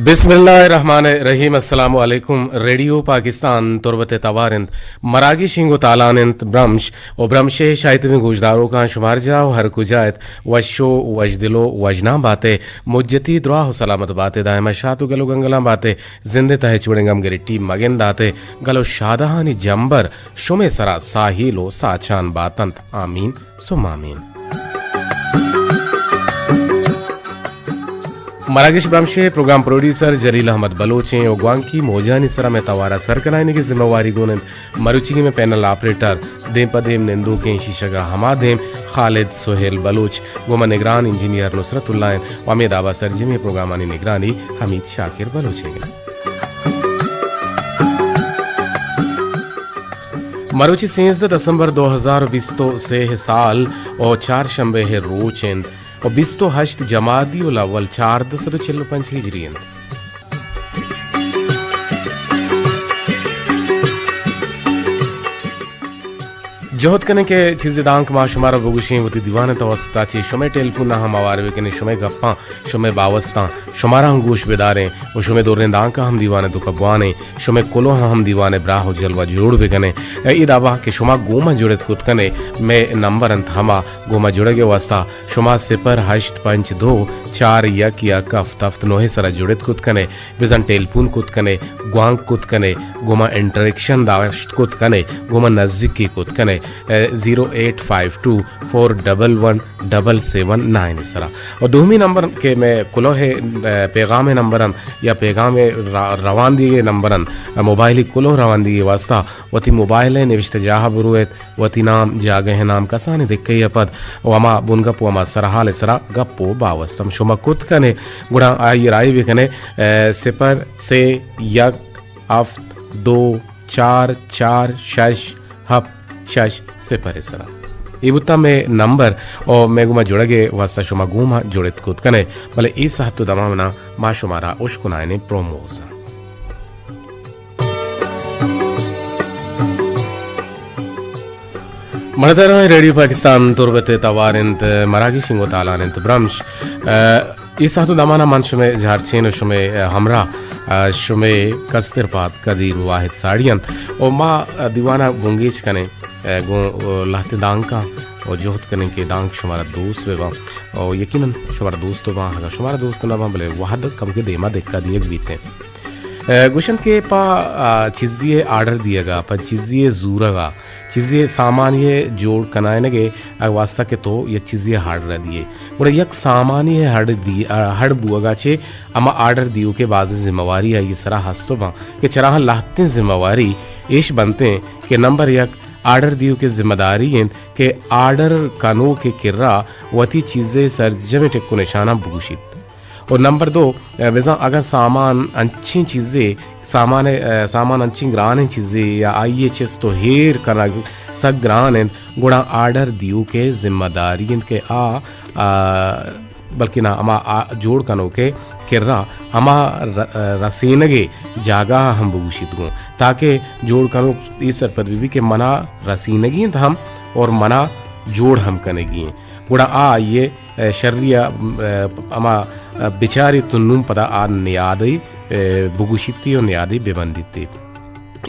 بسم اللہ الرحمن الرحیم۔ السلام علیکم۔ ریڈیو پاکستان تربت ءِ توار انت، مراگش اینگو تالان انت برمش، و برمش ءِ شاہی تبیں گوشداروکاں شمار جاہ و ہر کجا ات، وش و وشدل و وژناں بات ئے، مجتی دراہ و سلامت بات ئے، دائم شات و گل و گنگلاں بات ئے، زند ءِ تہ ءَ ہچ وڑیں گم گریٹی مگندات ئے، گل و شادہانی جمبر شمے سرا ساہیل و ساچان باتنت۔ آمین ثم آمین۔ مراگش برمش ءِ پروگرام پروڈیوسر جلیل احمد بلوچ ایں و گوانکی موجانی سرا مئے توارا سر کنائینگی ذمہ واری گون انت۔ مروچیگیں مئے پینل آپریٹر دیم پہ دیم نندوکیں شیشگا ہما دیم خالد سہیل بلوچ، گوما نگران انجینئر نصرت اللہ انت و ہمے دابا سرجمیں پروگرامانی نگرانی حمید شاکر بلوچ ئیگ انت۔ مروچی سیزدہ دسمبر دو ہزار و بیست و سے سال و چارشنبے روچ انت و بیست و ہشت جمادی الاول چاردہ سد و چل و پنچ ہجری انت۔ جہد کنیں کہ چیزے دانک ما شمارا بگوشیں، وتی دیوان ءِ توسطا چہ شمئے ٹیلیفون ءَ ہم ہوار بکنیں، شمئے گپاں، شمئے باوستاں شمارا ہم گوش بداریں و شمئے دوریں دانکاں ہم دیوان ءِ توکا بوانیں، شمئے کلوہاں ہم دیوان ءِ براہ و جلوہ جوڑ بکنیں۔ اے دابا کہ شما گوما جڑت کت کنے، مئے نمبر انت ہما، گوما جڑگ ءِ واسطہ شما صفر ہشت پنچ دو چار یک یک ہفت ہفت نو ءِ سرا جڑت کت کنے، بزاں ٹیلیفون کت کنے، گوانک کت کنے، گوما انٹریکشن داشت کت کنے، گوما نزیکی کت کنے، اے، زیرو ایٹ فائیو ٹو فور ڈبل ون ڈبل سیون نائن ءِ سرا۔ و دومی نمبر کہ مئے کلوہ ءِ، اے، پیغام ءِ نمبر انت یا پیغام ءِ را-، روان دیگ ءِ نمبر انت، اے، موبائلی کلوہ روان دیگ ءِ واسطہ وتی موبائل ءِ نوشتہ جاہ ءَ برویت، وتی نام، جاگہ ءِ نام، کسانیں دکہ ءَ پد و ہما بنگپ و ہما سرحال ءِ سرا گپ و باوست ہم شما کت کنے، گڑا آئی ءَ راہی بکنے، اے، صفر سے یک ہفت دو چار چار شش ہفت شش صفر ءِ سرا۔ اے بوتا مئے نمبر و مئے گوما جڑگ ءِ واسطہ شما گوما جڑت کت کنے، بلے اے ساعت و دمانا ما شمارا اشکنائینیں پروموز۔ مرداراں، ریڈیو پاکستان تربت ءِ توار انت، مراگش اینگو تالان انت برمش۔ اے، اے ساعت و دمانا من شمئے جارچین و شمئے، اے، ہمراہ، اے، شمئے کستر پاد قدیر واحد ساڑی انت و ما، اے، دیوانا بنگیج کنیں، اے، گوں، اے، لہتیں دانکاں و جہد کنیں کہ دانک شمارا دوست بباں و یقیناً شمارا دوست بباں، اگاں شمارا دوست نہ باں بلے وہد کمکے دیما دکا دیگ بیتیں۔ اے، گوشنت کہ پہ، آ، چیزی ءِ آرڈر دیگا، پہ چیزی ءِ زورگا، چیزی ءِ سامانی ءِ جوڑ کنائینگ ءِ واسطہ کہ تو یک چیزی ءِ آرڈر ءَ دیئے، گڑا یک سامانی ءِ ہڑ دی-، آ، ہڑ بوگا چہ ہما آرڈر دیوک ءِ بازیں ذمہ واری آئی ءِ سرا ہست باں کہ چراہاں لہتیں ذمہ واری ایش بنتیں کہ نمبر یک آرڈر دیوک ءِ ذمہ داری انت کہ آرڈر کنوک ءِ کرا وتی چیز ءِ سرجمیں ٹک و نشاناں بگوشیت۔ و نمبر دو، اے، بزاں اگاں سامان انچیں چیزے، سامان، اے، سامان انچیں گرانیں چیزے یا آئی ءِ چست و ہیر کنگ سک گران انت، گڑا آرڈر دیوک ءِ ذمہ داری انت کہ آ، آ، بلکنا ہما آ جوڑ کنوک ءِ کرا ہما ر-، رسینگ ءِ جاگہ ءَ ہم بگوشیت گوں، تاکہ جوڑ کنوک اے سرپد بہ بیت کہ منا رسینگی انت ہم اور منا جوڑ ہم کنگی انت۔ گڑا آ آئی ءِ اے، شری ءَ، اے، ہما، اے، بچاریت و نوں پدا آ نیادی، اے، بگوشیتی و نیادی ببندیتی۔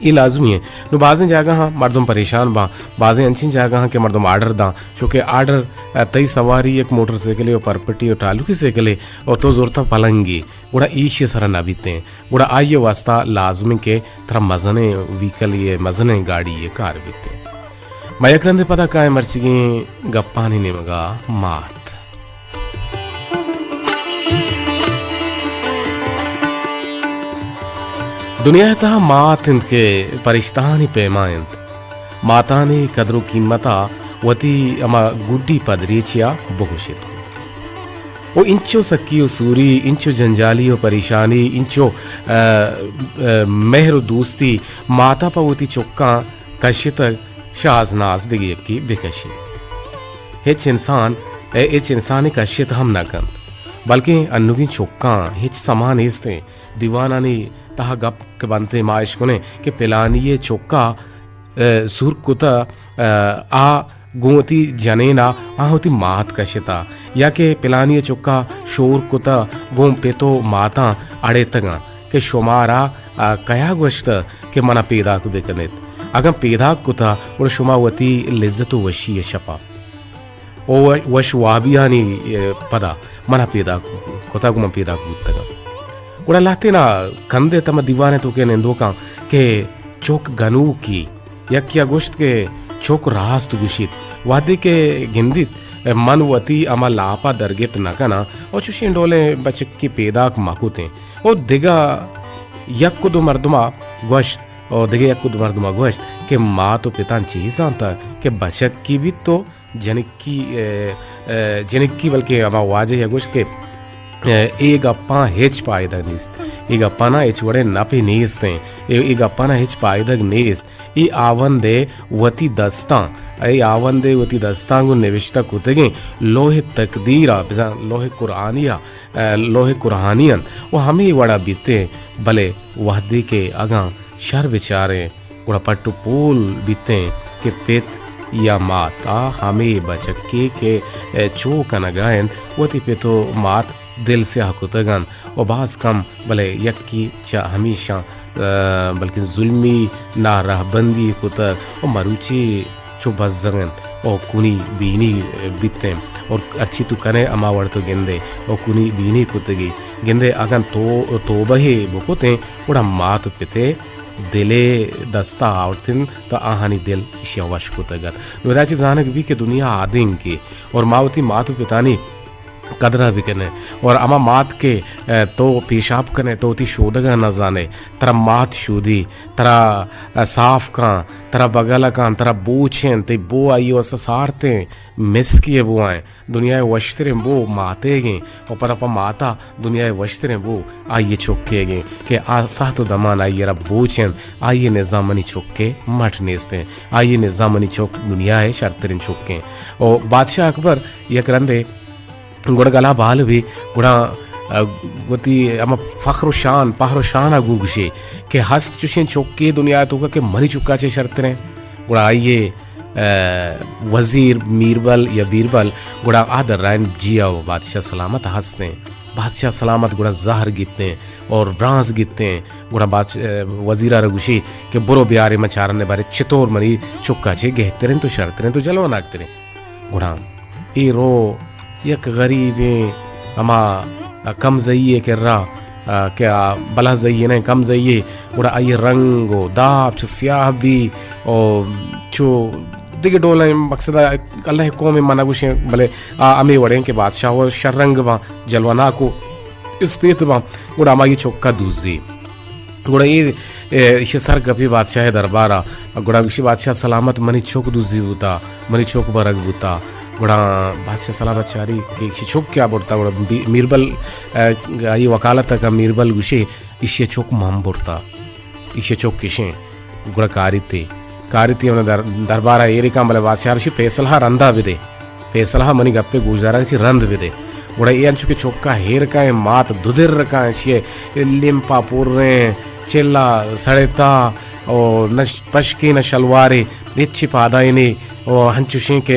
اے لازمی انت۔ نوں بازیں جاگہاں مردم پریشان باں، بازیں انچیں جاگہاں کہ مردم آرڈر داں، چونکہ آرڈر، اے، تئی سواری یک موٹر سائیکلے و پرپٹی و ٹالوکی سائیکلے و تو زرتہ پلنگے، گڑا ایشی ءِ سرا نہ بیتیں۔ گڑا آئی ءِ واسطہ لازم انت کہ ترا مزنیں ویکلے، مزنیں گاڑی ءِ کار بیت۔ ما یک رندے پدا کائیں مرچیگیں گپانی نیمگا۔ مات۔ دنیا ءِ تہا مات انت کہ پرشتہانی پیما انت۔ ماتانی قدر و قیمتا وتی ہما گڈی پدریچیا بگوشت۔ و انچو سکی و سوری، انچو جنجالی و پریشانی، انچو، اے، اے، مہر و دوستی ماتا پہ وتی چکاں کشتگ، شاز ناز دگہ یکے بکشیت۔ ہچ انسان، اے، ہچ انسانے کشت ہم نہ کنت، بلکیں انوگیں چکاں ہچ سما نیستیں۔ دیوانانی تہا گپ کہ بنتیں ما اشکنیں کہ پلانی ءِ چکا، اے، سور کتہ، اے، آ گوں وتی جنین ءَ آ وتی مات کشتہ، یا کہ پلانی ءِ چکا شور کتہ گوں پت ءُ ماتاں اڑتگاں کہ شمارا، آ، کیا گوشتہ کہ منا پیداک بکنیت؟ اگاں پیداک کتہ، گڑا شما وتی لذت ءُ وشی ءِ شپا ءُ وش وابیانی، اے، پدا منا پیداک کتگ ءُ من پیداک بوتگاں۔ گڑا لہتینا کندے تما دیوان ءِ توکا نندوکاں کہ چک گنوکی، یکیا گوشت کہ چک راست گوشیت، وہدے کہ گندیت من وتی ہما لاپا درگت نہ کناں ءُ چوشیں ڈولیں بچکی پیداک مہ کتیں۔ ءُ دگہ یک ءُ دو مردما گوشت، ءُ دگہ یک ءُ دو مردما گوشت کہ مات ءُ پتاں چے زانتہ کہ بچکی بیت ءُ جنکی، اے، اے، جنکی، بلکیں ہما واجہ ءَ گوشت کہ، اے، اے گپاں ہچ پائدگ نیست، اے گپانا ہچ وڑیں نپے نیست ایں، اے، اے گپانا ہچ پائدگ نیست۔ اے ہاوند ءِ وتی دستاں، اے ہاوند ءِ وتی دستاں گوں نوشتہ کتگیں لوح تقدیر ءَ، بزاں لوح قرآنی ءَ، اے، لوح قرآنی انت ءُ ہمے وڑا بیتیں، بلے وہدے کہ اگاں شر بچاریں، گڑا پٹ ءُ پول بیتیں کہ پت یا مات ءَ ہمے بچکے کہ، اے، چو کنگا انت، وتی پت ءُ مات دل سیاہ کتگ انت ءُ باز کم، بلے یکے چہ ہمیشاں، اے، بلکیں ظلمی نارہبندی کتگ ءُ مروچی چو بزگ انت ءُ کنی بینی بیتیں ءُ ہرچی تو کنے ہما وڑ تو گندے ءُ کنی بینی کتگی۔ گندے اگاں تو توبہے بکتیں، گڑا مات ءُ پتے دلے دستا آورتن، تا آہانی دل ایشیا وش کتگ ات۔ نوں ادا چہ زانگ بی کہ دنیا آدینکے اور ما وتی مات و پتانی قدرا بکنیں اور ہما مات کہ، اے، تو پیشاب کنے، تو وتی شودگا نہ زانے، ترا مات شودی، ترا، اے، صاف کان، ترا بگل کان، ترا بوچین، تئی بو آئی واسطہ سارتیں، مسکی بوائیں۔ دنیا ء وشتریں بو ماتیگیں و پدا پہ ماتا دنیا ء وشتریں بو آئی ء چکیگیں کہ آ ساہت و دمان آئی ء را بوچ انت، آئی ء نزا منی چک ء مٹ نیستیں، آئی ء نزا منی چک دنیا ء شرتریں چکیں۔ و بادشاہ اکبر یک رندے گڑا گلا بال بی، گڑا، ء، وتی ہما فخر و شان، پہر و شان ء گوں گوشی کہ ہست چوشیں چکے دنیا ء توکا کہ منی چکا چہ شرتریں۔ گڑا آئی ء ء، وزیر میربل یا بیربل گڑا آ درائیں جی ء و بادشاہ سلامت ہستیں۔ بادشاہ سلامت گڑا زہر گیتیں اور برانز گیتیں۔ گڑا بادش-، ء، وزیر ء را گوشی کہ برو بیارے من چارنے بارے چطور منی چکا چے گہتریں تو شرتریں تو جلوناکتریں۔ گڑا اے رو یک غریبیں ہما کمزئی ء کرا، آ، کہ آ بلہ زئی نہ کمزئی ء، گڑا آئی رنگ و داب چو سیاہ بی و چو دگہ ڈولیں مقصد ء اللہ ء قوم ء من نہ گوشیں، بلے آ ہمے وڑیں کہ بادشاہ و شر رنگ باں، جلوہ ناک و اسپیت باں، گڑا ہمائی چکا دوزی۔ گڑا اے، اے، ایشی سر کپی بادشاہ دربارا۔ گڑا گوشی بادشاہ سلامت منی چک دوزی بوتا، منی چک برگ بوتا۔ گڑا بادشاہ سلامت چاری کہ ایشی چک کیا برتا، گڑا بی-، میربل، اے، آئی وکالت کا میربل گوشی ایشی چک من برتا، ایشی چک کشیں۔ گڑا کاریتی، کاریتی ہمنا در-، دربارا ایرکاں بلے بادشاہ رشی فیصلہ رندا بدے۔ فیصلہ منی گپے گوشدارگ چی رند بدے۔ گڑا اے انچو کہ چکا ہیر کائیں مات دو در کائیں شیے لمپا پوریں چلا سڑتا او نہ پشکے نہ شلوارے ہچی پادائینی او ہنچوشیں کہ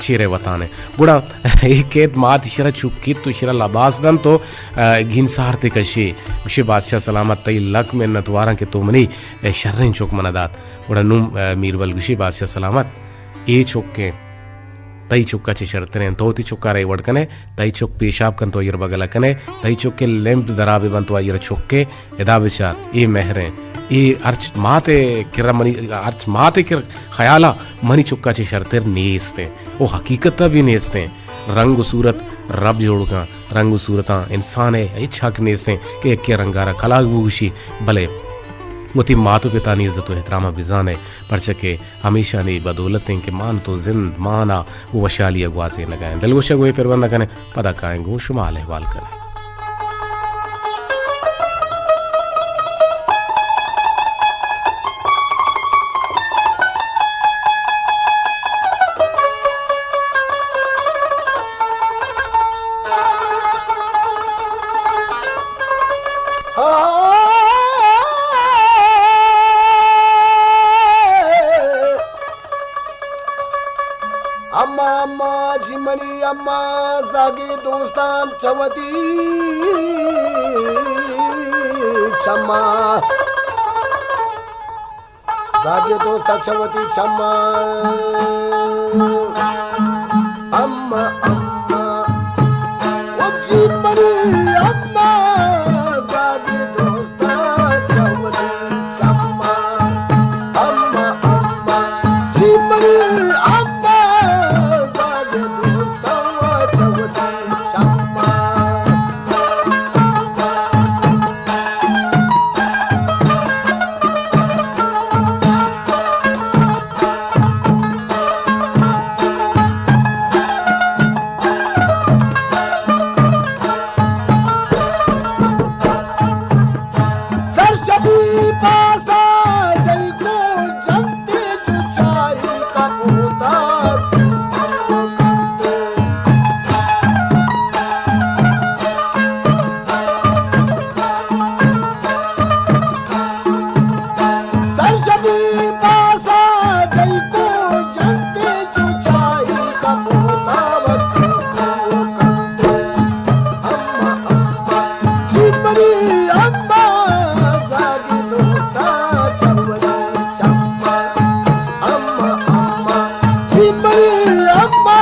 چیرے وتانے۔ گڑا اے کیت مات شرا چکیت تو شرا لباس دن تو گین سارتے کشی۔ گوشی بادشاہ سلامت تئی لک منت واراں کہ تو منی شریں چک منا دات۔ گڑا نوں میربل گوشی بادشاہ سلامت اے چکیں تئی چکا چہ شرتریں۔ تو وتی چکا را اے وڑ کنے، تئی چک پیشاب کن تو آئی را بگل کنے، تئی چک ء لمپ درا بہ بنت تو آئی را چکے ادا بچار، اے مہریں۔ اے ہرچ مات ء کرا منی، ہرچ مات ء کر خیالا منی چکا چہ شرتر نیستیں۔ او حقیقت بھی نیستیں۔ رنگ و صورت رب جوڑ کن، رنگ و صورتاں انسان ء ہچ حق نیستیں کہ یکے رنگارا کلاگ بگوشی، بلے وتی مات و پتانی عزت و احترام بزانے، پرچہ کہ ہمیشانی بدولت انت کہ مان تو زند مانا گوں وشحالی ء گوازینگا انت۔ دلگوش ء گوں اے پربند ء کنیں، پدا کائیں گوں شما حال احوال کنیں۔ اما زاگی دوستاں چہ وتی چما، زاگی دوستاں چہ وتی چما، اما، اما، او جی منی اما، زاگی دوستاں چہ وتی چما، اما، اما، جی منی اما، زاگی دوستاں چہ وتی چما۔ سرشبی پاسا جئی کو جنتے چو چائی کا پوتا۔ سرشبی پاسا جئی کو جنتے چو چائی کا پوتا وقت کو کنتے۔ اما، اما، جی منی اما، زاگی دوستاں چہ وتی چما۔ اما، اما، جی منی اما،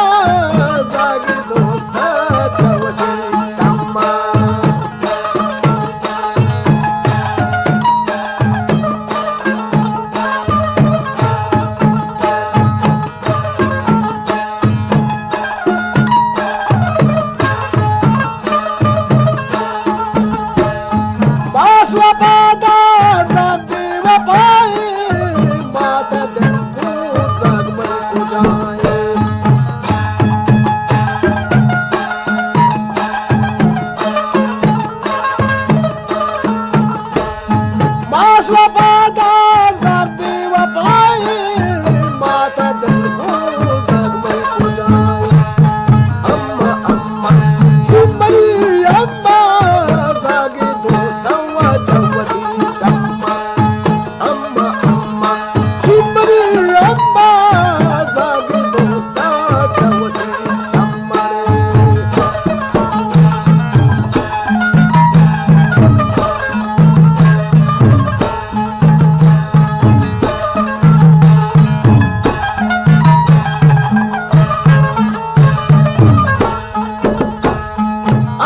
زاگی دوستاں چہ وتی چما۔ باز وفادار زاگ بے وفائے، مات دل کو زاگ من کجائے۔ باز وفادار زاگ بے وفائے، مات دل کو زاگ من کجائے۔ اما، اما، چی منی اما، زاگی دوستاں وا چہ وتی چما۔ اما، اما، چی منی اما، زاگی دوستاں چہ وتی چما۔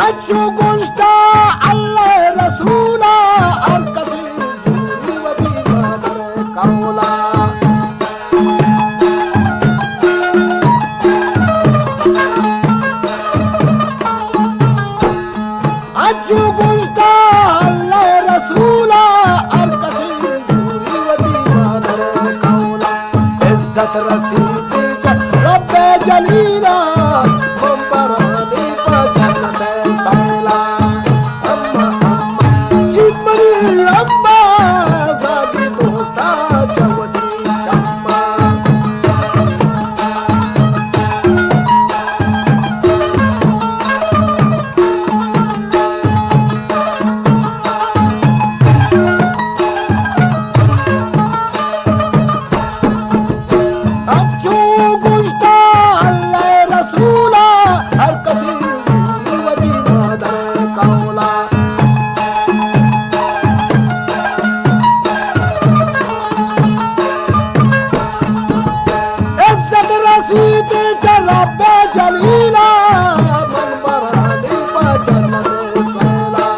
انچو گوشتا اللہ رسولا، ہر کسی زوری وتی مادر قولا۔ انچو گوشتا اللہ رسولا، ہر کسی زوری وتی مادر قولا۔ عزت رسیت چہ رب جلیلا، منبرانی پہ جنت سیلا۔ اما، اما، جی منی اما، زاگی دوستاں چہ وتی چما۔ انچو گوشتا اللہ رسولا، ہر کسی زوری وتی مادر قولا۔ عزت رسیت چہ رب جلیلا، منبرانی پہ جنت سیلا۔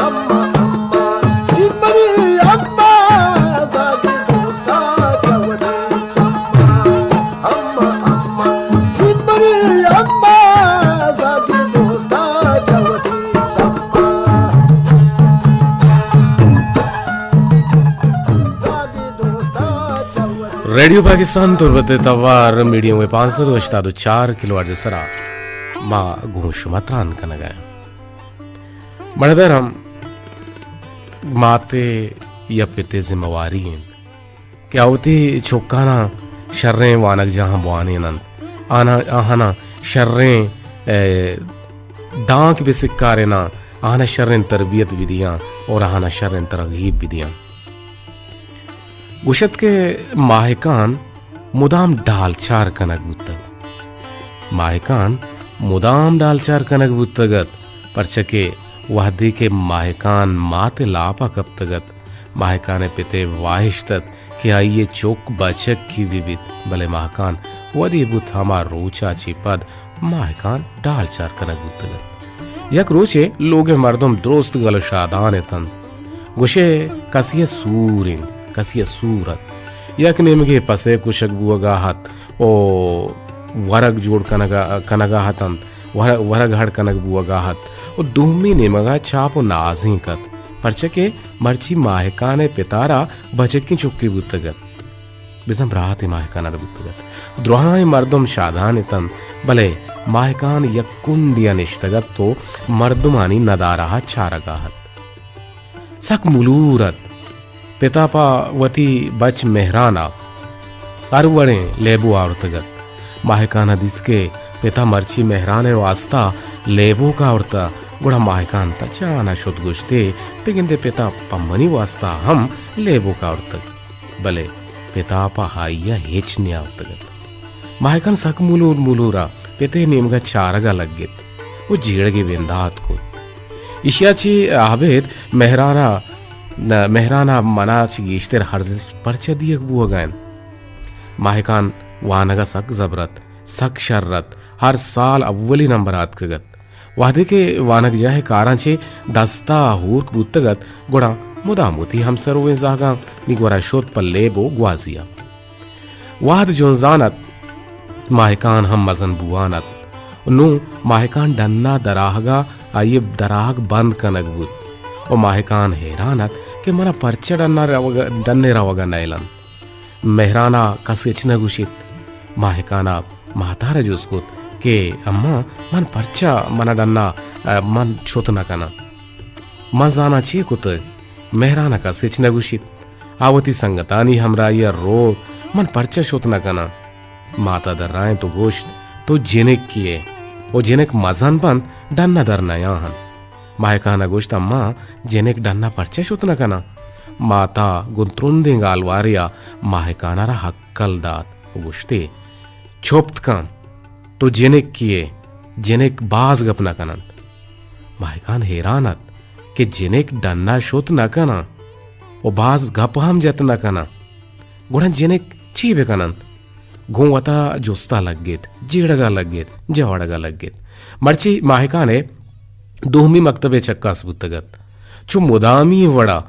اما، اما، جی منی اما، زاگی دوستاں چہ وتی چما۔ اما، اما، جی منی اما، زاگی دوستاں چہ وتی چما۔ زاگی دوستاں چہ وتی۔ ریڈیو پاکستان تربت ءِ توار میڈیم ویو پانچ سد و ہشتاد و چار کلو ہرٹز ءِ سرا ما گوں شما تران کنگ ءَ ایں۔ مڑدر ہم مات ءِ یا پت ءِ ذمہ واری انت کہ آ وتی چکاناں شریں وانگجاہاں بوانیننت، آناں، آہاناں شریں، اے، دانک بہ سکاریناں، آہاناں شریں تربیت بدیاں اور آہاناں شریں ترغیب بدیاں۔ گوشت کہ ماہکان مدام ڈالچار کنگ بوتگ۔ ماہکان مدام ڈالچار کنگ بوتگ ات، پرچا کہ وہدے کہ ماہکان مات ءِ لاپ ءَ کپتگ ات، ماہکان ءِ پت ءَ واہشت ات کہ آئی ءِ چک بچکے بہ بیت، بلے ماہکان ودی بوت۔ ہما روچ ءَ چہ پد ماہکان ڈالچار کنگ بوتگ ات۔ یک روچے لوگ ءِ مردم درست گل ءُ شادان اتنت۔ گوشئے کسے ءِ سور انت، کسے ءِ سور ات۔ یک نیمگے پسے کشگ بوہگا ات ءُ ورگ جوڑ کنگا، کنگا اتنت، ور-، ورگ ہڑ کنگ بوہگا ات ءُ دومی نیمگا چاپ ءُ نازینک ات، پرچا کہ مرچی ماہکان ءِ پتارا بچکیں چکے بوتگ ات۔ بزاں براتے ماہکان ءَ را بوتگ ات۔ دراہیں مردم شادان اتنت، بلے ماہکان یک کنڈے ءَ نشتگ ات ءُ مردمانی ندارہ ءَ چارگا ات۔ سک ملور ات۔ پتا پہ وتی بچ مہران ءَ ہر وڑیں لیبو آورتگ ات۔ ماہکان ءَ دیست کہ پتا مرچی مہران ءِ واستا لیبوک آورتہ، گڑا ماہکان تچان ءَ شت، گوشتے، بگندے پتا پہ منی واستا ہم لیبوک آورتگ۔ بلے پتا پہ آئی ءَ ہچ نیاورتگ ات۔ ماہکان سک ملور ملور ءَ پت ءِ نیمگ ءَ چارگ ءَ لگت ءُ جیڑگ ءِ بندات کت۔ ایشی ءَ چہ ابید مہران ءَ، مہران ءَ من ءَ چہ گیشتر ارزشت پرچا دیگ بوہگ ءَ انت؟ ماہکان وانگ ءَ سک زبر ات، سک شر ات، ہر سال اولی نمبر ءَ اتکگ ات۔ وہدے کہ وانگجاہ ءِ کاراں چہ دست ءَ ہورک بوتگ ات، گڑا مدام وتی ہمسرویں زہگانی گورا شت پہ لیب ءُ گوازی ءَ۔ وہد جنزان ات، ماہکان ہم مزن بوان ات۔ نوں ماہکان ڈن ءَ دراہگ ءَ آئی ءِ دراہگ بند کنگ بوت ءُ ماہکان حیران ات کہ من ءَ پرچا ڈن ءَ روگ، ڈن ءَ روگ ءَ نئیل انت۔ مہران ءَ کس ہچ نہ گوشیت۔ ماہکان ءَ مات ءَ را جست کت کہ اماں، من پرچا من ءَ ڈن ءَ، ءَ، من شت نہ کناں؟ من زاناں چے کتگ؟ مہران ءَ کس ہچ نہ گوشیت۔ آ وتی سنگتانی ہمراہی ءَ روت، من پرچا شت نہ کناں؟ مات ءَ درائینت ءُ گوشت، تو جنکے ئے ءُ جنک مزن بنت، ڈن ءَ در نیاہنت۔ ماہکان ءَ گوشت، اماں، جنک ڈن ءَ پرچا شت نہ کناں؟ مات ءَ گوں ترندیں گالوارے ءَ ماہکان ءَ را ہکل دات ءُ گوشتے، چپت کن، تو جنکے ئے، جنک باز گپ نہ کننت۔ ماہکان حیران ات کہ جنک ڈن ءَ شت نہ کناں ءُ باز گپ ہم جت نہ کناں، گڑا جنک چی بہ کننت؟ گوں وتا جست ءَ لگت، جیڑگ ءَ لگت، جوڑگ ءَ لگت۔ مرچی ماہکان ءِ دومی مکتب ءِ چکاس بوتگ ات۔ چو مدامی وڑ ءَ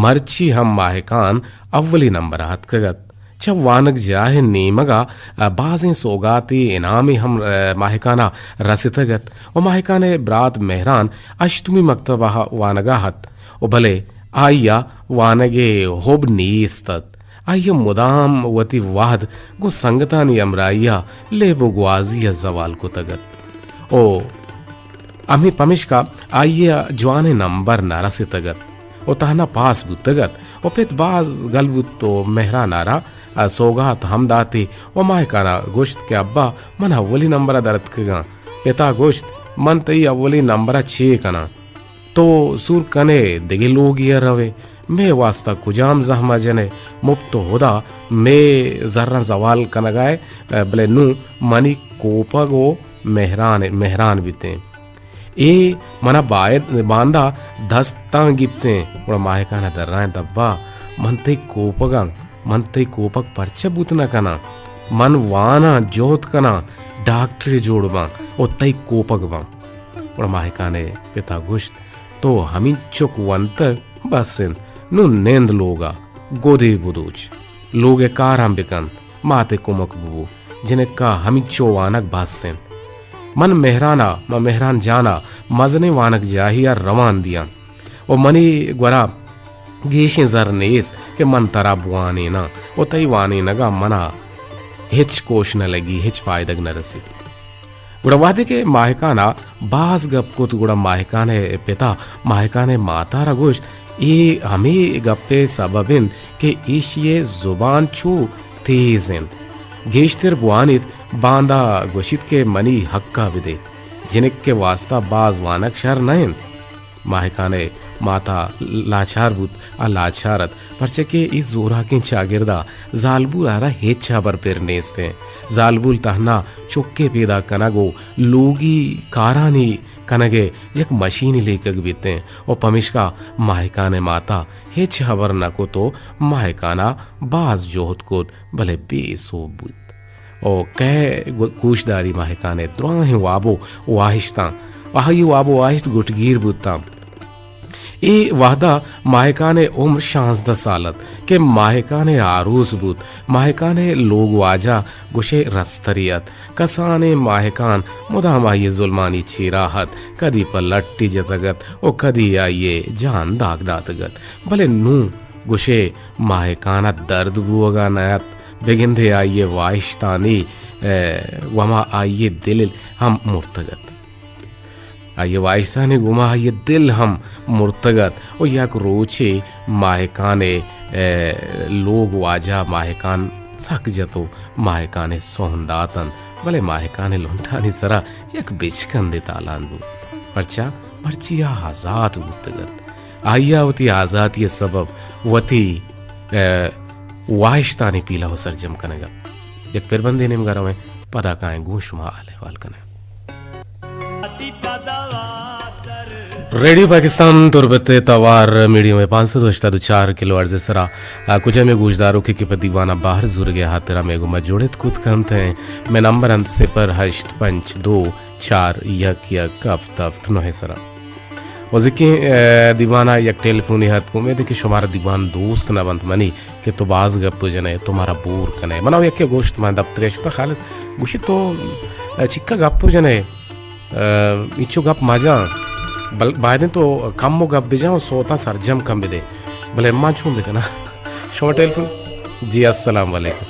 مرچی ہم ماہکان اولی نمبر ءَ اتکگ ات۔ چہ وانگجاہ ءِ نیمگ ءَ بازیں سوگاتے انعامے ہم ماہکان ءَ رستگ ات ءُ ماہکان ءِ برات مہران ہشتمی مکتب ءَ وانگ ءَ ات ءُ بلے آئی ءَ وانگ ءِ حب نیست ات۔ آئی ءَ مدام وتی وہد گوں سنگتانی ہمراہی ءَ لیب ءُ گوازی ءَ زوال کتگ ات ءُ ہمے پمیشکا آئی ءَ جوانیں نمبر نہ رستگ ات ءُ تہنا پاس بوتگ ات ءُ پت باز گل بوت ءُ مہران ءَ را سوگات ہم داتے ءُ ماہکان ءَ گوشت کہ ابا، من اولی نمبر ءَ در اتکگاں۔ پت ءَ گوشت، من تئی اولی نمبر ءَ چے کناں؟ تو سور کن ئے دگہ لوگے ءَ رو ئے، مئے واستا کجام زہم ءَ جن ئے؟ مپت ءُ ہدا مئے زراں زوال کنگ ءَ ئے، بلے نوں منی کوپگ ءُ مہران، مہران بیتیں۔ اے من ءَ باید باندا دستاں گپتیں۔ گڑا ماہکان ءَ درائینت، ابا، من تئی کوپگاں، من تئی کوپگ پرچہ بوت نہ کناں؟ من واناں، جہد کناں، ڈاکٹرے جوڑ باں ءُ تئی کوپگ باں۔ گڑا ماہکان ءِ پت ءَ گوشت، تو ہمینچک ونتگ بس انت، نوں نند لوگ ءَ، گدے بدوچ، لوگ ءِ کاراں بکن، مات ءِ کمک ببو، جنک ءَ ہمینچو وانگ بس انت۔ من مہران ءَ، من مہران جان ءَ مزنیں وانگجاہے ءَ روان دیاں ءُ منی گورا گیشیں زر نیست کہ من ترا بوانیناں ءُ تئی وانینگ ءَ من ءَ ہچ کوش نہ لگی، ہچ پائدگ نہ رسیت۔ گڑا وہدے کہ ماہکان ءَ باز گپ کت، گڑا ماہکان ءِ پت ءَ ماہکان ءِ مات ءَ را گوشت، اے ہمے گپ ءِ سبب انت کہ ایشی ءِ زبان چو تیز انت۔ گیشتر بوانیت، باندا گوشیت کہ منی حق ءَ بدے۔ جنک ءِ واستا باز وانگ شر نہ انت۔ ماہکان ءِ ماتا لاچار بوت، آ لاچار ات، پرچہ کہ اے زوراکیں چاگردا زالبول ءَ را ہچ ہبر پر نیست انت۔ زالبول تہنا چکے پیداک کنگ و لوگی کارانی کنگ ءِ یک مشینے لیکگ بیت انت و پمیشکا ماہکان ءِ ماتا ہچ ہبر نہ کت و ماہکان ءَ باز جہد کت، بلے بے سوب بوت۔ او کئے گو-، گوشداری ماہکان ءِ دراہیں واب و واہشتاں؟ آئی واب و واہشت گٹگیر بوتاں۔ اے وہدا ماہکان ءِ عمر شانزدہ سال ات کہ ماہکان ءِ آروس بوت۔ ماہکان ءِ لوگ واجہ گوشے رستری ات۔ کسانیں ماہکان مدام آئی ءِ ظلمانی چیرا ات، کدی پہ لٹے جتگ ات و کدی آئی ءِ جان داگ داتگ ات۔ بلے نوں گوشے ماہکان ءَ درد بوہگا نہ ات، بگندے آئی ءِ واہشتانی، اے، گوما آئی ءِ دل ہم مرتگ ات۔ آئی ءِ واہشتانی گوما آئی ءِ دل ہم مرتگ ات و یک روچے ماہکان ءِ، اے، لوگ واجہ ماہکان سک جت و ماہکان ءِ سہن داتنت، بلے ماہکان ءِ لنٹانی سرا یک بچکندے تالان بوت۔ پرچا؟ مرچی آ آزات بوتگ ات۔ آئی ءَ وتی آزاتی ءِ سبب وتی، اے، واہشتانی پیلہ ءَ سرجم کنگ ءَ۔ یک پربندے نیمگا رویں، پدا کائیں گوں شما حال احوال کنیں۔ ریڈیو پاکستان تربت ءِ توار میڈیم ویو پانچ سد و ہشتاد و چار کلو ہرٹز ءِ سرا، آ، کجام ءِ گوشداروکے کہ پہ دیوان ءَ بہر زورگ ءِ ہاترا مئے گوما جوڑت کت کنت ایں، مئے نمبر انت صفر ہشت پنچ دو چار یک یک ہفت ہفت نو ءِ سرا۔ و زکیں، اے، دیوان ءَ یک ٹیلیفونے اتک، امید کہ شمارا دیوان دوست نہ بنت منی کہ تو باز گپ جنئے، تو مارا بور کنئے۔ منا یکے گوشت، من دپترے شتا، خالد گوشی تو، اے، چکا گپ جنئے، اے، اینچو گپ مجن، بل-، بایدیں تو کم و گپ بجن و صوتاں سرجم کم بدے۔ بلے من چون بکناں؟ شما ٹیلیفون۔ جی، السلام علیکم۔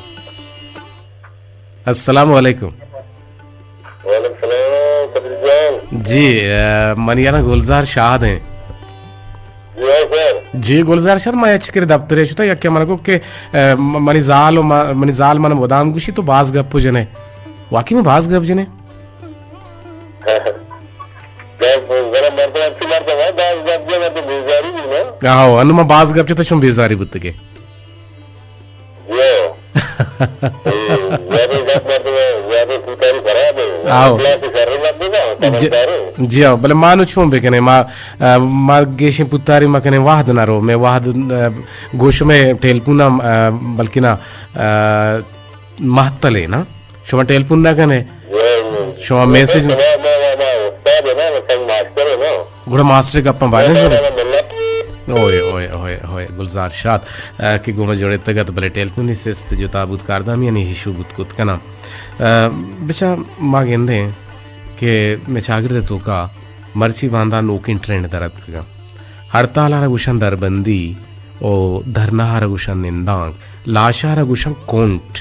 السلام علیکم۔ وعلیکم السلام، قدیر جان۔ جی، اے، منی نام گلزار شاد ایں۔ جی ہاں سر۔ جی گلزار شاد، ما یک چکرے دپترے شتا، یکے من گو کہ، اے، م-، منی زال و ما-، منی زال من مدام گوشی تو باز گپ جنے۔ واقعی من باز گپ جنے۔ گپ ذرا مردم اچھی مردم ہے، باز گپ جنے تو بیزاری بھی نا۔ آہو، انو من باز گپ جتا شما بیزاری بوتگے۔ جی ہاں۔ اے، زیادہ گپ مردم ہے، زیادہ پوتاری خراب ہے۔ آؤ۔ اخلاق شر مت بنا، جی، سمجھدار ہے۔ جی ہاں، بلے ما نو چون بکنیں، ما، آ، ما گیشیں پوتاری ما کنیں، وہد نہ رو، میں وہد، آ، گوش میں ٹیلیفون ہم، آ، بلکہ نا، آ، مہتلے نا، شما ٹیلیفون نہ کنے، جی ہاں۔ شما میسج۔ ما، ما، ما، ما استاد ہے نا، ما سنگ ماسٹر ہے نا۔ گڑا ماسٹر گپاں بایدیں شنیں۔ اوئے، اوئے، اوئے، اوئے، گلزار شاد، آ، کہ گوں ما جوڑیتگ ات، بلے ٹیلیفونی سست جتا بوت، کاردامیانی ایشو بوت کت کناں۔ آ، بچا ما گندیں کہ مئے چاگرد ءِ توکا مرچی باندا نوکیں ٹرینڈ در اتکگاں۔ ہڑتال ءَ را گوشاں دربندی، و دھرنا ءَ را گوشاں نندانک، لاش ءَ را گوشاں کنٹ،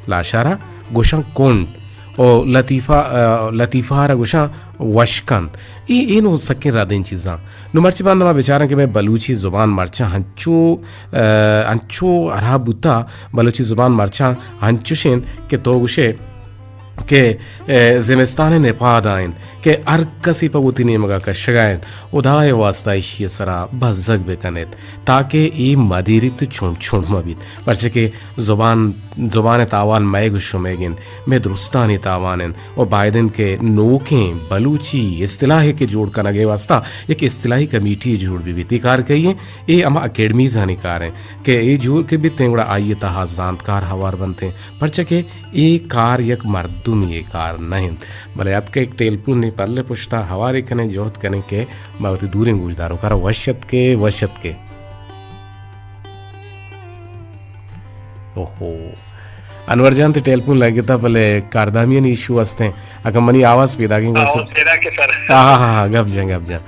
لاش ءَ را گوشاں کنٹ، و لطیفہ، آ، لطیفہ ءَ را گوشاں وشکنت۔ اے، اے نوں سکیں ردیں چیزاں۔ نوں مرچی باندا ما بچاراں کہ مئے بلوچی زبان مرچاں ہنچو، آ، ہنچو ہراب بوتا، بلوچی زبان مرچاں ہنچوش انت کہ تو گوشے، کہ، اے، زمستان ءِ نپاد ءَ انت کہ ہر کسے پہ وتی نیمگ ءَ کشگ ءَ انت۔ ہدا ءِ واستا ایشی ءِ سرا بزگ بہ کن ات تاکہ اے مدیریت چنڈ چنڈ مہ بیت، پرچہ کہ زبان، زبان ءِ تاوان مئیگ ءُ شمئیگ انت، مئے درستانی تاوان انت ءُ باید انت کہ نوکیں بلوچی اصطلاحے کہ جوڑ کنگ ءِ واستا یک اصطلاحی کمیٹی جوڑ بہ بیت۔ اے کار کئی انت؟ اے ہما اکیڈمیزانی کار انت کہ اے جوڑ کہ بیت انت گڑا آئی ءِ تہا زانتکار ہوار بنت انت، پرچہ کہ اے کار یک مردمی ءِ کار نہ انت، بلے اتکہ یک ٹیلیفونے پل ءِ پشتا ہوارے کنیں، جہد کنیں کہ ما وتی دوریں گوشداروک ءَ را وش اتکے، وش اتکے۔ اوہو۔ انور جان، تئی ٹیلیفون لگتا، بلے کاردامیانی ایشو ہستیں۔ اگاں منی آواز پیداکیں گوشت۔ آواز پیداکیں سر۔ ہاں، ہاں، ہاں، گپ جن، گپ جن۔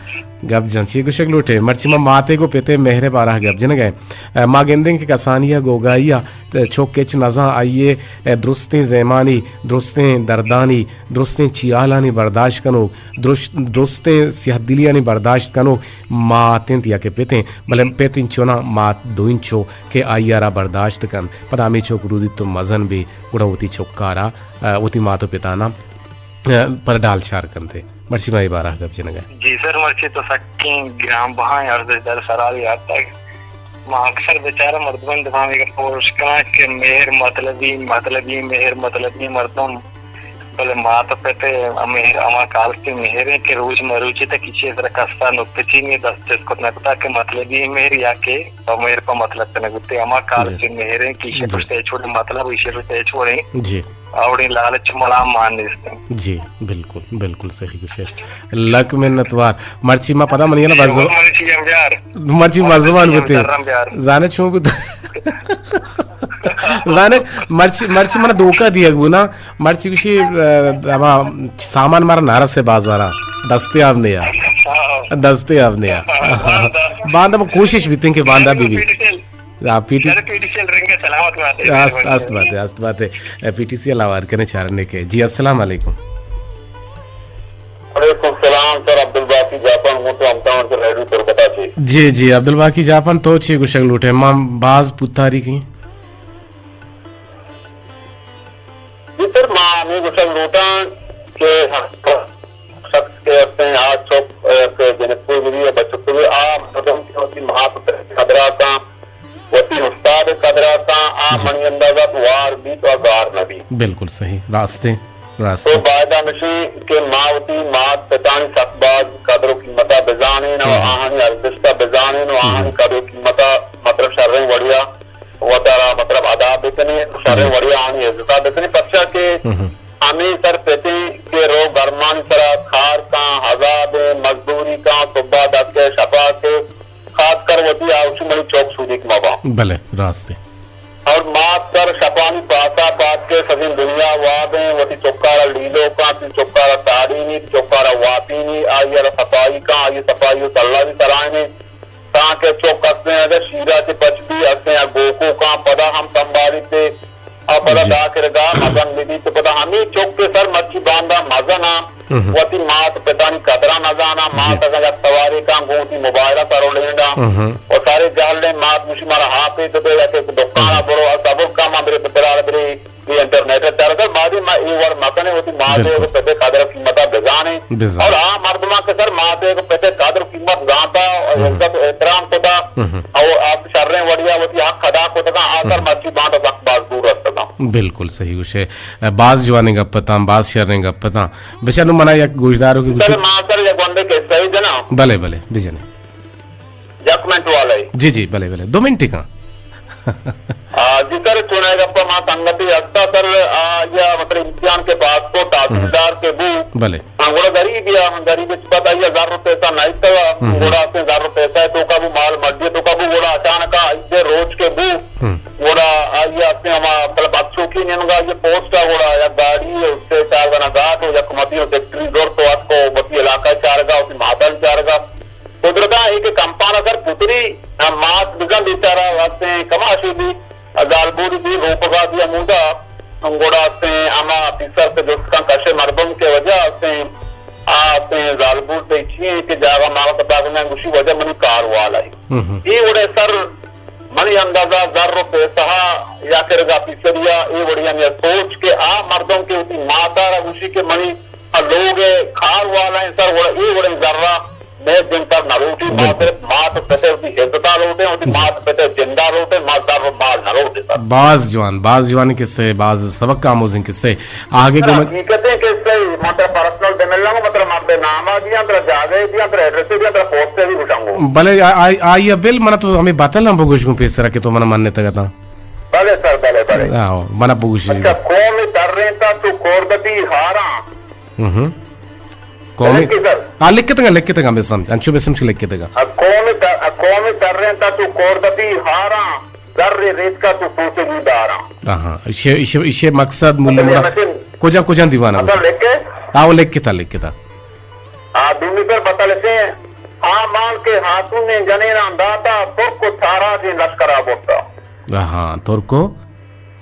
گپ جن، چی گوشگ لوٹے؟ مرچی ما ماتے گوں پتے مہر ءِ بارہ گپ جنگ ءَ۔ اے، ما گندیں کہ کسانی ءَ گوگائی ءَ چک ہچ نزان، آئی ءِ، اے، درستیں زیمانی، درستیں دردانی، درستیں چیالانی برداشت کنوک، درش-، درستیں سیاہ دلیانی برداشت کنوک مات انت یا کہ پت انت، بلے پت انچو نہ، مات دو انچو کہ آئی ءَ را برداشت کنت۔ پدا ہمے چک رودیت تو مزن بی، گڑا وتی چک ءَ را، اے، وتی مات ءُ پتاناں، اے، پر ڈال چار کنت۔ مرچی ما اے بارہ ءَ گپ جنگ ءَ۔ جی سر، مرچی تو سکیں گران بہائیں ارزشدار سرالے آتگ۔ ما اکثر بیچارہ مردمانی دپا ہمے گپ ءَ گوش کناں کہ مہر مطلبی، مطلبی، مہر مطلبی مردم، بلے مات ءُ پت ءِ مہر ہما کالکیں مہر ایں کہ روچ مروچی تک ایشی ءِ سرا کس ءَ نپچی نی، دست چست کت نہ کتا کہ مطلبی مہر یا کہ پہ مہر پہ مطلب کنگ بوتے، ہما جی۔ کالکیں مہر ایں کہ ایشی ءِ جی۔ پشت ءَ ہچ وڑیں مطلب، ایشی ءِ پشت ءَ ہچ وڑیں جی۔ آ وڑیں لالچ ءُ ملام مان نیست۔ جی، بالکل، بالکل صحیح گوشے۔ لک منت وار۔ مرچی ما پدا منی نا بزو-، مرچی ما زبان بوتے۔ زانے چون گو-، زانے مرچی، مرچی من دھوکہ دیگ بو نا۔ مرچی گوشی، اه، ہما سامان مارا نہ رسے بازارا۔ دستیاب نیا۔ دستیاب نیا۔ باندا ما کوشش بیتیں کہ باندا بی بی۔ آ، پی ٹی سی۔ سر، پی ٹی سی ءَ رنگ ءَ سلامت بات ئے، است، مہربانی۔ است بات ئے، است بات ئے۔ اے، پی ٹی سی ءَ ہوار کنیں چارنے کہ۔ جی، السلام علیکم۔ وعلیکم السلام سر، عبدالباقی جاپان گوں تو ہمتاں چہ ریڈیو تربت ءَ چہ۔ جی، جی، عبدالباقی جاپان تو چے گوشگ لوٹے؟ ما باز پوتاری کی۔ جی سر، ما ہمے گوشگ لوٹاں کہ شخص کہ ہستیں، آ چک، اے، کہ جنکو بی یا بچکو بی، آ مردم کہ وتی مات پت ءِ قدر ءَ کاں، وتی استاد ءِ قدر ءَ کاں، آ جی۔ منی اندازہ تو وار بیت ءُ گار نہ بیت۔ بالکل صحیح، راستیں، تو راستیں۔ باید ہمیشی کہ ما وتی مات پتانی سک باز قدر ءُ قیمت ءَ بزانیں ءُ ہم۔ آہانی ارزشت ءَ بزانیں ءُ ہم۔ آہانی قدر ءُ قیمت ءَ مطلب شریں وڑیا وتارا مطلب ادا بکنیں، شریں جی۔ وڑیا آہانی عزت ءَ بکنیں، پرچا کہ ہم۔ ہمے سر پتیں کہ رو گرمانی سرا کار کاں، ہزابیں، مزدوری کاں، صبح دکے، شپا کے، خاص کر وتی آوشی منی چوک سودیک مباں۔ بلے، راست ہے۔ اور مات سر شپانی پاسا پاد کے سجیں دنیا وابیں، وتی چکارا لیلو کاں، تی چکارا تاڑینی، تی چکارا واپینی، آئی را صفائی کاں، آئی صفائی و تلا بھی سرائنے۔ تانکہ چک استیں اگہ شیرا چہ پچ بی، استیں ء گوکو کاں، پدا ہم سنبھالیت ء پدا جی۔ داکرگا مزن بہ بیت، پدا ہمے چک کہ سر مرچی باندا مزن آں، ہم۔ وتی مات پتانی قدراں نزاناں، جی۔ مات اگاں یک سوارے کاں گوں وتی موبائل ء سر و لینڈاں، ہم۔ و سارے جہلیں مات گوشی مارا ہاپے تو دے، یا کہ دکان ء ہم۔ برو، ء صبر کن، من برے پترال برے۔ اے انٹرنیٹ ء چارگ ء بعد ما اے وڑ مکنیں، وتی مات ء بالکل۔ پت ء قدر ء قیمت ء بزانیں۔ بزانیں۔ اور آ مردماں کہ سر مات ء پت ء قدر ء قیمت زانتا، ہم۔ عزت و احترام کتا، ہم۔ اور آ شریں وڑیا وتی حق ادا کتگاں، آ سر ہم۔ مرچی باندا سک باز دور رستگاں۔ بالکل صحیح گوشے۔ باز جوانیں گپ اتاں، باز شریں گپ اتاں۔ بچار نوں منا یک گوشداروکے گوشی۔ سر ما سر یک گونڈے قصہ ہی جناں۔ بلے، بلے، بجنے۔ یک منٹ والے۔ جی، جی، بلے، بلے۔ دو منٹ کن۔ آ، جی سر، چونائے گپا ما سنگتی ہستا سر، آ، یا مطلب امتحان کے پاس کو تحصیلدار کے بو۔ بلے۔ ہاں، گڑا غریب یا، غریب اس پتہ یا زر و پیسہ نہیں تھا، ہم۔ گڑا سے زر و پیسہ ہے تو کا بو مال مڈی تو کا بو گڑا اچانک آ، ایسے روچ کے بو۔ ہم۔ گڑا آئی آتے ہما مطلب اچھو کی نیمگا یہ پوسٹ آ گڑا یا گاڑی ہے اس سے چار گنا گاٹ ہو یا کمتی ہو سیکٹری زور تو ات کو بتی علاقہ چارگا، اسی ماتل چارگا۔ قدرتاں اے کہ کمپان ء سر پتری، آ، مات بزاں بیچارہ ہستیں کماشے بی، آ، زالبول بی روپگا بی ہمودا، گڑا ہستیں ہما پیسر کہ جست کن کشے مردم کہ وجہ ہستیں، آ، ہستیں زالبول تئی چی ہیں کہ جاگہ ماغا پتا کنن گوشی وجہ منی کار والا ہے۔ ہم۔ اے وڑے سر منی اندازہ زر و پیسہ یا کرگا پیسریا اے وڑی ہمیں سوچ کہ آ مردم کہ وتی ماتا را گوشی کہ منی آ لوگ ء کار والا ہیں سر، وڑ-، اے وڑیں زرا مئے جند تر نہ لوٹی، ما بالکل۔ صرف مات و پت ء وتی عزتا لوٹیں، وتی جی۔ مات و پت ء جندا لوٹیں، ما زر و مال نہ لوٹیں سر۔ باز جوان، باز جوانیں قصہ ہے، باز سبق آموزیں قصہ ہے۔ آگے سر، گو من حقیقتیں قصہ ہے، ما ترا پرسنل بہ ملنگو، ما ترا مردے ناما دیاں، ترا جاگہے دیاں، ترا ایڈریسے دیاں، ترا پوسٹے بھی گوشنگو۔ بلے، آ-، آ-، آئی ء بل من تو ہمیں باتل ہم بگوش گوں پیسرا کہ تو من مننے تگتا۔ بلے سر، بلے، بلے۔ آؤ، من بگوش۔ اچھا، قوم ترینتا تو کوردتی ہاراں۔ ہم۔ قومی لکھے سر۔ ہاں، لکھتگاں، لکھتگاں، بسم، انچو بسم چ لکھتگاں۔ ء قوم ت-، ء قوم ترینتا تو کوردتی ہاراں، زر ریتکا تو سوچگی داراں۔ ہاں، ایشی، ایشی، ایشی مقصد مول مطلب، مڑا مشن کجا، کجا دیوانا اصل گوشت؟ لکھے؟ آؤ، لکھتا، لکھتا۔ آ، دومی سر بتل سے، آ مال کے ہاتون نے جنیناں داتا، ترک و تاراجیں لشکرا برتا۔ ہاں، ترک و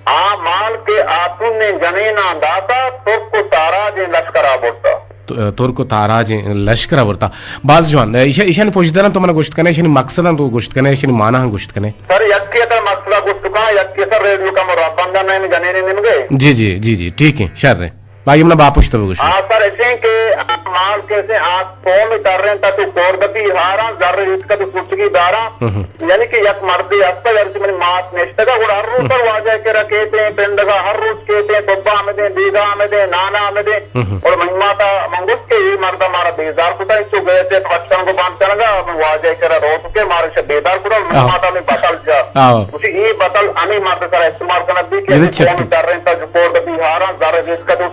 آ مال کہ آتون نے جنیناں داتا، ترک و تاراجیں لشکرا برتا۔ ت-، ترک و تاراجیں لشکرا برتا۔ باز جوان۔ ایشا-، ایشانی پشدراں تو من گوشت کنے، ایشانی مقصداں تو گوشت کنے، ایشانی معناہاں گوشت کنے۔ سر، یکے تر مقصدا گوشت کاں، یکے سر ریڈیو کم را بندہ نین جنین نمگے۔ جی، جی، جی، جی، ٹھیک ہے، شر ہے۔ پائی منا باپشت بگوشی۔ آ سر، اسیں کہ آ مال کسے آ قوم تریں تا تو کوردپی ہاراں، زر ریتکا تو سوچگی داراں۔ ہم۔ یعنی کہ یک مردے ہستا، یعنی کہ منی مات نشتگا، گڑا ہر روز ہم۔ سر واجہ کرا کیتیں، پنڈگا ہر روز کیتیں، ببا ہمدیں، بیگا ہمدیں، نانا ہمدیں۔ ہم۔ گڑا منی ماتا من گوشت کہ اے مردا مارا بیزار کتا، انچو گئے تے پچکن کو بند کنگا، من واجہ کرا روت کے مارا شہ بیدار کتا، منی آہو۔ ماتا ہمیں بتل جا۔ آہو۔ گوشی اے بتل ہمیں مرد سرا استعمال کنگ بی کہ یعنی ہمیں قوم چٹی۔ تریں تا جو کوردپی ہاراں، زر ریتکا تو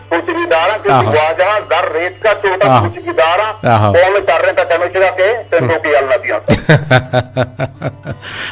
سوچگی داراں کہ آہا۔ واجہ زر ریتکا چوٹا آہا۔ سوچگی داراں، آہا۔ قوم تریں تا کمیشگا کہ پنڈوکی یل نہ دیاں۔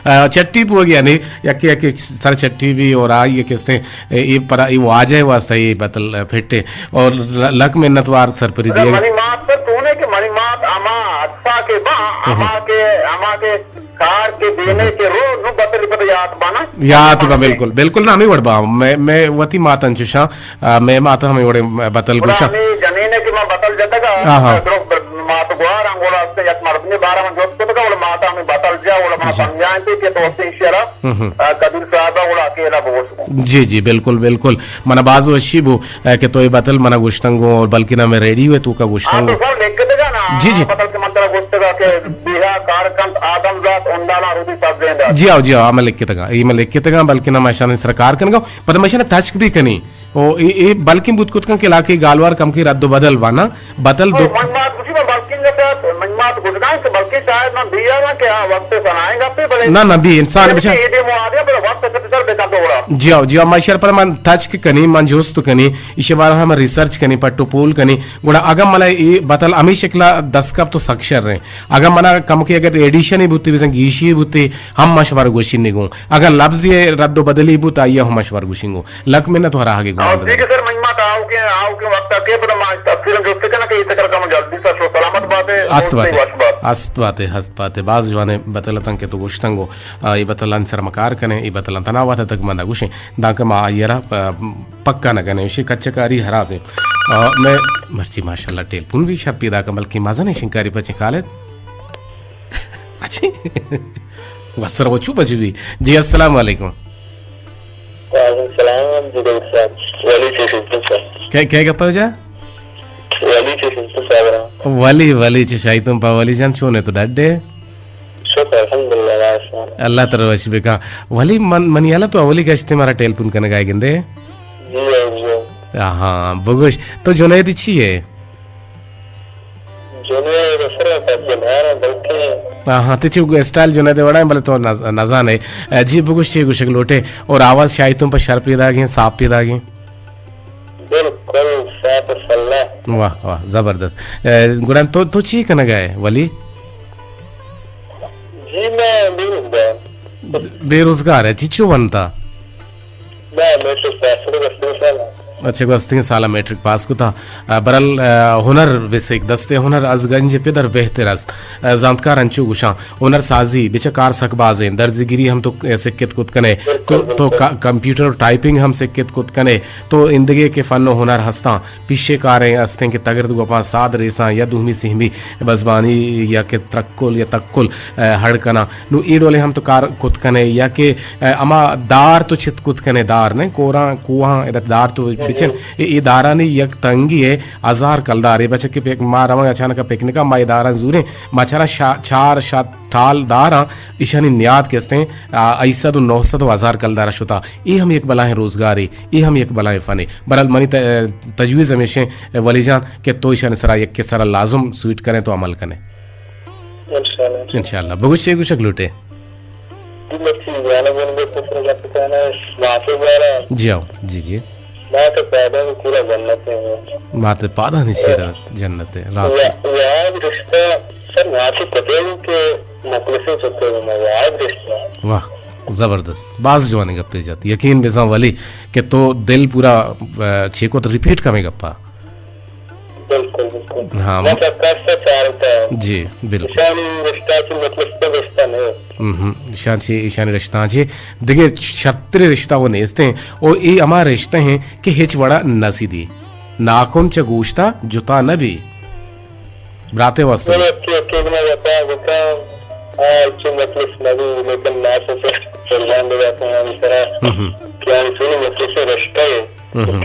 آ، چٹی بوگی یعنی یکی یکی سر چٹی بی اور آئی کستے اے، اے پر اے واجہ واسطہ اے بتل فٹ ہے اور ل-، لک منت وار سرپدی اگر دیے۔ منی مات پر تو نے کہ منی مات اما حادثہ کے با، اما کے، اما کے کار کے دینے کے رو، نو بتل پتہ یاد بانا۔ یاد با، بالکل، بالکل نہ، ہمیں وڑ با۔ میں، میں وتی مات انچوشاں، آ، میں مات ہمیں وڑے بتل گڑا گوشاں۔ ہمیں جنین ہے کہ میں بتل جتگا، آہا۔ درو مات گوار انگوڑا است یک مردمی بارا من جوت کتگا، گڑا ماتا ہمیں بتل جا، گڑا من جی۔ سمجھائیں تھے کہ تو اسے شرا، ہم، ہم۔ آ، قدیر صاحب گڑا اکیلا بوش۔ جی، جی، بالکل، بالکل۔ منا باز وشی بو، اے، کہ تو اے بتل منا گوشتنگو اور بلکہ نہ میں ریڈیو ہے تو کا ہاں، گوشتنگو۔ تو سر لکھتگا نا، جی، جی۔ بتل کے من ترا گوشتگا کہ بیہا کار کنت آدم زات، انڈالا رودی سب زندہ۔ جی آؤ، جی آؤ، میں لکھتگا۔ اے میں لکھتگا، بلکہ نہ میں شان سر کار کنگا۔ پتہ مشن تچک بھی کنی۔ او اے، اے بلکیں بوت کت کن کہ علاقے گالوار کم کے رد و بدل بانا۔ بتل او دو من مات گوشی، من بلکیں گپ ات، من مات گوشگاں کہ بلکیں شاید من بیا نہ کہ آ وقت سنائیں گپے بلے۔ نہ، نہ، بی انسان بلے بچا۔ اے دے مو آدیا بلے وقت سے سر بے کم تو گڑا۔ جی آؤ، جی آؤ، ما شر پر من تچک کنی، من جوست کنی، ایشی بارہ ہم ریسرچ کنی، پٹو پول کنی۔ گڑا اگاں منا اے بتل ہمیں شکلا دست کپ تو سک شر رہے۔ اگاں منا کم کے اگر ایڈیشن ہی بوتی، بزن گیشی ہی بوتی، ہم ما شمار گوشی نگوں۔ اگاں لفظ یہ رد و بدلی بوت، آئیے ہم ما شمار گوشی گوں۔ لک منت وراہگے گمان بدل۔ ٹھیک ہے سر، من مات آؤ کے، آؤ کے وقت کے پتہ ما تفصیل جو تکنا کہ یہ تکر کم جلدی سر شو سلامت بات ہے، است بات ہے، وش بات۔ است بات ہے، ہست بات ہے۔ باز جوانے بتلتن کہ تو گوشتنگو، آ، یہ بتلان سر مکار کنے، یہ بتلان تنا وقت تک من نگوشیں۔ دانکہ ما آئیے را، آ، پکا نہ کنے، اسی کچکاری حراب ہے۔ آ، میں مرچی ماشاءاللہ ٹیلیفون بھی شر پیدا کن، بلکہ مزن شنکاری پچے خالد۔ اچھی۔ وسر و چو بچ بھی۔ جی، السلام علیکم۔ وعلیکم السلام، جی ڈاکٹر صاحب۔ ولی چیز انت سر۔ کئے، کئے گپا جا؟ ولی چیز انت سر۔ ولی، ولی چی شاہی تم پا ولی جان چونے تو ڈڈے؟ شکر، الحمدللہ، اللہ شکر۔ اللہ تر وش بکا۔ ولی من، من یالا تو اولی گشتے مارا ٹیلیفون کنگا گندے؟ جی، جی۔ ہاں، بگوش، تو جنید چی ہے؟ جنید سر پچے مارا بلکہ۔ ہاں، ہاں، تئی چو اسٹائل جنید وڑا ہے، بلے تو نز-، نزانے۔ اے، جی، بگوش چی گوشگ لوٹے؟ اور آواز شاہی تم پر شر پیدا گئے، صاف پیدا گئے؟ بالکل، صاف سلا۔ واہ، واہ، زبردست۔ اے، گڑا تو، تو چی کنگا ہے، ولی؟ جی، میں بے روزگار۔ بے روزگار ہے، چی چو بنتا؟ نہ، میٹرک پاس کتگ، گوستگیں سال۔ اچھا، گوستگیں سال میٹرک پاس کتا۔ آ، برل، آ، ہنر بس ایک دستے ہنر از گنج پدر بہتر است۔ آ، زانتکار انچو گوشاں، ہنر سازی بچہ کار سک بازیں، درزگیری ہم تو، آ، سکت کت کنے، تو، بالکل، تو بالکل۔ کا-، کمپیوٹر و ٹائپنگ ہم سکت کت کنے، تو اندگے کہ فن و ہنر ہستاں، پیشے کاریں ہستیں کہ تگرد گوپاں ساد ریساں یا دومی سہمی بزبانی یا کہ ترکل یا تکل، آ، ہڑ کناں۔ نوں اے ڈولیں ہم تو کار کت کنے یا کہ، اے، ہما دار تو چت کت کنے، دار نہ، کوراں، کوہاں، ادا دار تو بچن، اے، اے دارانی یک تنگی ہے، ہزار کلدار ہے۔ بچہ کہ پک-، ما رواں اچانک پکنکا، ما اے داراں زوریں، ما چرا شا-، چار شت ٹال داراں، ایشانی نیاد کہ استیں، آ، ہشت سد و نو سد و ہزار کلدار شتا۔ اے ہم یک بلاہیں روزگارے، اے ہم یک بلاہیں فنے۔ برحال منی ت-، تجویز ہمیشیں، ولی جان، کہ تو ایشانی سرا یک سرا لازم سویٹ کریں تو عمل کنے۔ انشاءاللہ۔ انشاءاللہ۔ بگوش چے گوشگ لوٹے؟ جی، مرچی گانا بولنے کو پھر گپ کہنا ہے، ماتے بارا۔ جی آؤ، جی، جی۔ ماتے پادانی سیرا جنت ہے۔ ماتے پادانی سیرا جنت ہے، راست ہے۔ وا-، واجہ رشتہ، سر ماتے پتے ہو کہ مخلصیں چکے میں واجہ رشتہ۔ واہ، زبردست۔ باز جوانی گپے جات۔ یقین بزاں ولی کہ تو دل پورا، آ، چیکو تو ریپیٹ کمے گپا۔ بالکل، بالکل۔ ہاں، میں م-، سرکار سے چارتا ہے۔ جی، بالکل۔ ایشانی رشتہ کی مطلب سے رشتہ نہیں۔ ہم، ہم۔ ایشان چی، ایشانی رشتہ چی دگہ شرتر رشتہ وہ نیست ہیں۔ او اے ہما رشتہ ہیں کہ ہچ وڑا نہ سیدی۔ ناخن چہ گوشتا جتا نہ بی۔ براتے واسطے۔ نہیں، اکی، اکی بنا جتا، جتا، آ، چو مطلب نہ بی، لیکن ناخن سے قربان دے جاتے ہیں ہم سرا۔ ہم، ہم۔ کہ ہم سنی مطلب سے رشتہ ہے۔ ہم۔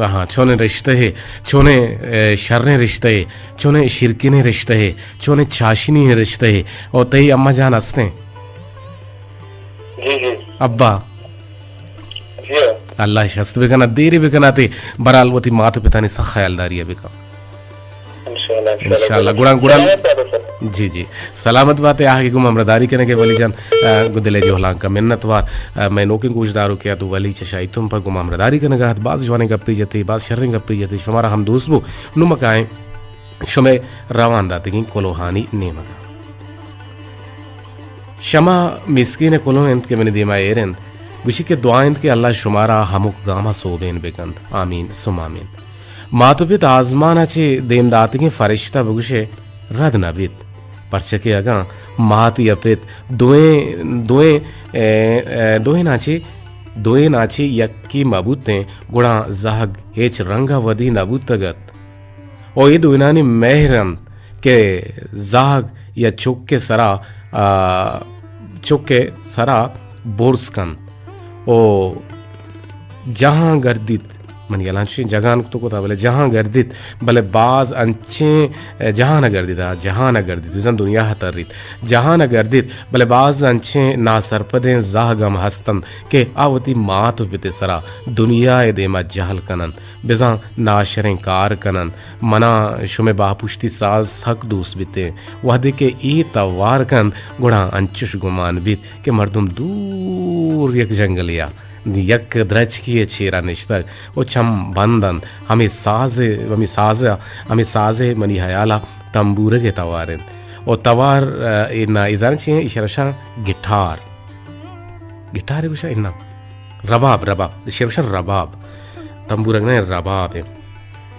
ہاں، چونیں رشتہ ہے، چونیں، اے، شریں رشتہ ہے، چونیں شرکنیں رشتہ ہے، چونیں چاشنی رشتہ ہے۔ او تئی اماں جان ہستیں؟ جی، جی۔ ابا؟ جی ہاں۔ اللہ شست بکنا، دیری بکنا تے، برال وتی مات و پتانی سخ خیالداری بکن۔ انشاءاللہ، انشاءاللہ۔ گڑا، گڑا۔ سلامت بات سر۔ جی، جی۔ سلامت بات، آہگی گم ہمراہداری کنگے ولی جان، آ، گدلے جوہلان کا منت وار، آ، میں نوکیں گوشدارو کیا تو ولی چشائی تم پا گم ہمراہداری کنگا ہت، باز جوانیں گپی جتی، باز شریں گپی جتی، شمارا ہم دوست بو، نمکائیں۔ شمئے روان داتگیں کلوہانی نیمگا۔ شما مسکین کلوہ انت کہ منی دیما ایر انت، گوشی کہ دعا انت کہ اللہ شمارا ہمک گاما سوبین بکنت۔ آمین ثم آمین۔ مات و پت آزمانا چہ دیم داتگیں فرشتہ بگوشے رد نہ بیت، پرچہ کہ اگاں مات یا پت دوئیں، دوئیں، اے، اے، دوئیناں چہ، دوئیناں چہ یکے مہ بوتیں، گڑا زہگ ہچ رنگا ودی نہ بوتگ ات۔ و اے دوئینانی مہر انت کہ زہگ یا چک ء سرا، آ، چک ء سرا برز کنت و جہاں گردیت، من یلان چوشیں جگان تو کتا، بلے جہاں گردیت، بلے باز انچیں، جہان ء گردیت، آ، جہان ء گردیت، بزاں دنیا ء تریت، جہان ء گردیت، بلے باز انچیں ناسرپدیں زہگ ہم ہستنت کہ آ وتی مات و پت ء سرا دنیا ء دیما جہل کننت۔ بزاں ناشریں کار کننت۔ منا شمئے باپشتی ساز سک دوست بیتیں۔ وہدے کہ اے توار کنت، گڑا انچش گمان بیت کہ مردم دور یک جنگلے ء یک درچکی ء چیرا نشتگ و چم بند انت۔ ہمے ساز، ہمے ساز، ہمے ساز منی حیال ء تمبورگ ء توار انت۔ و توار، ء، اے نا، اے زاناں چی انت؟ ایشرا گشاں گٹار۔ گٹار گوشاں انا۔ رباب، رباب۔ ایشی گوشاں رباب۔ تمبورگ نہ، رباب ہے۔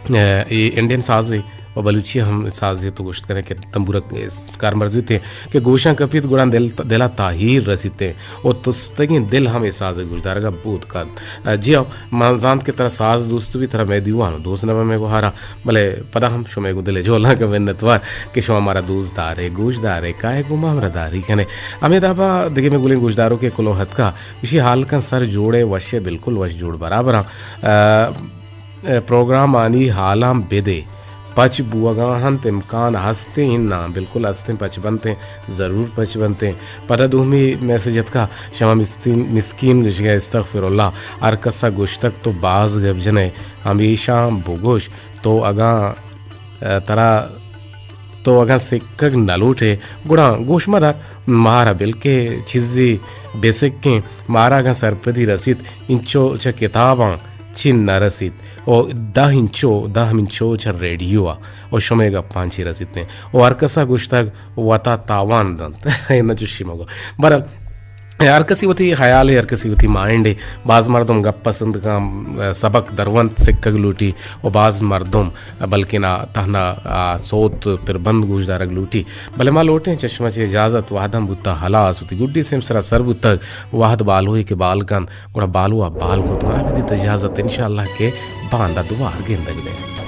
اے، اے انڈین سازے و بلوچی ہم سازے تو گوشت کریں کہ تمبورگ کارمرز بیتے کہ گوشاں کپیت گڑا دل، دلا تاہیر رسیتے و تستگیں دل ہم اے سازے گوشدارگا بود کن۔ جی ہاں، من زانت کہ ترا ساز دوست بی، ترا مئے دیوان دوست نہ بی مئے گوہارا۔ بلے پدا ہم شمئے گوں دل ء جہلانک ء منتوار کہ شما مارا دوست دارے، گوش دارے، کائے گوں ما ہمراہ داری کنے۔ ہمے دابا دگہ مئے گلیں گوشداروکے کلوہ اتکا، اشی حال کن سر جوڑے، وشے، بالکل وش جوڑ برابراں۔ ا، ا، پروگرام آنی حالاں بدے، پچ بوگا ہنت، امکان ہستیں؟ اناں، بالکل ہستیں، پچ بنتیں، ضرور پچ بنتیں۔ پدا دومی میسج اتکا، شما مسکین، مسکین گشگا، استغفر اللہ، ہر کسا گشتگ تو باز گپ جنے، ہمیشاں بگوش، تو اگاں، ء، ترا، تو اگاں سکگ نہ لوٹ ئے، گڑا گوش مہ دار، مارا بلکہ چیزے بہ سکیں، مارا اگاں سرپدی رسیت، انچو چہ کتاباں چی نہ رسیت، او دہ انچو، دہ انچو چہ ریڈیو ء او شمئے گپاں چی رسیت ایں، او ہر کس ء گوشتگ وتا تاوان دنت۔ اناں چشی مگو۔ بہرحال، ہر کسی وتی خیال ہے، ہر کسی وتی مائنڈ ہے۔ باز مردم گپ پسند کن، سبق درونت سکگ لوٹی، و باز مردم بلکنا تہنا، آ، سوت پربند گوش دارگ لوٹی۔ بلے ما لوٹیں چشمہ چہ اجازت، وہداں بوتا ہلاس، وتی گڈی سیمسرا سر بوتگ، وہد بالوئے کہ بال کن، گڑا بالو ء بال کت۔ منا بدیت اجازت، انشاءاللہ کہ باندا دوبار گندگ بیں۔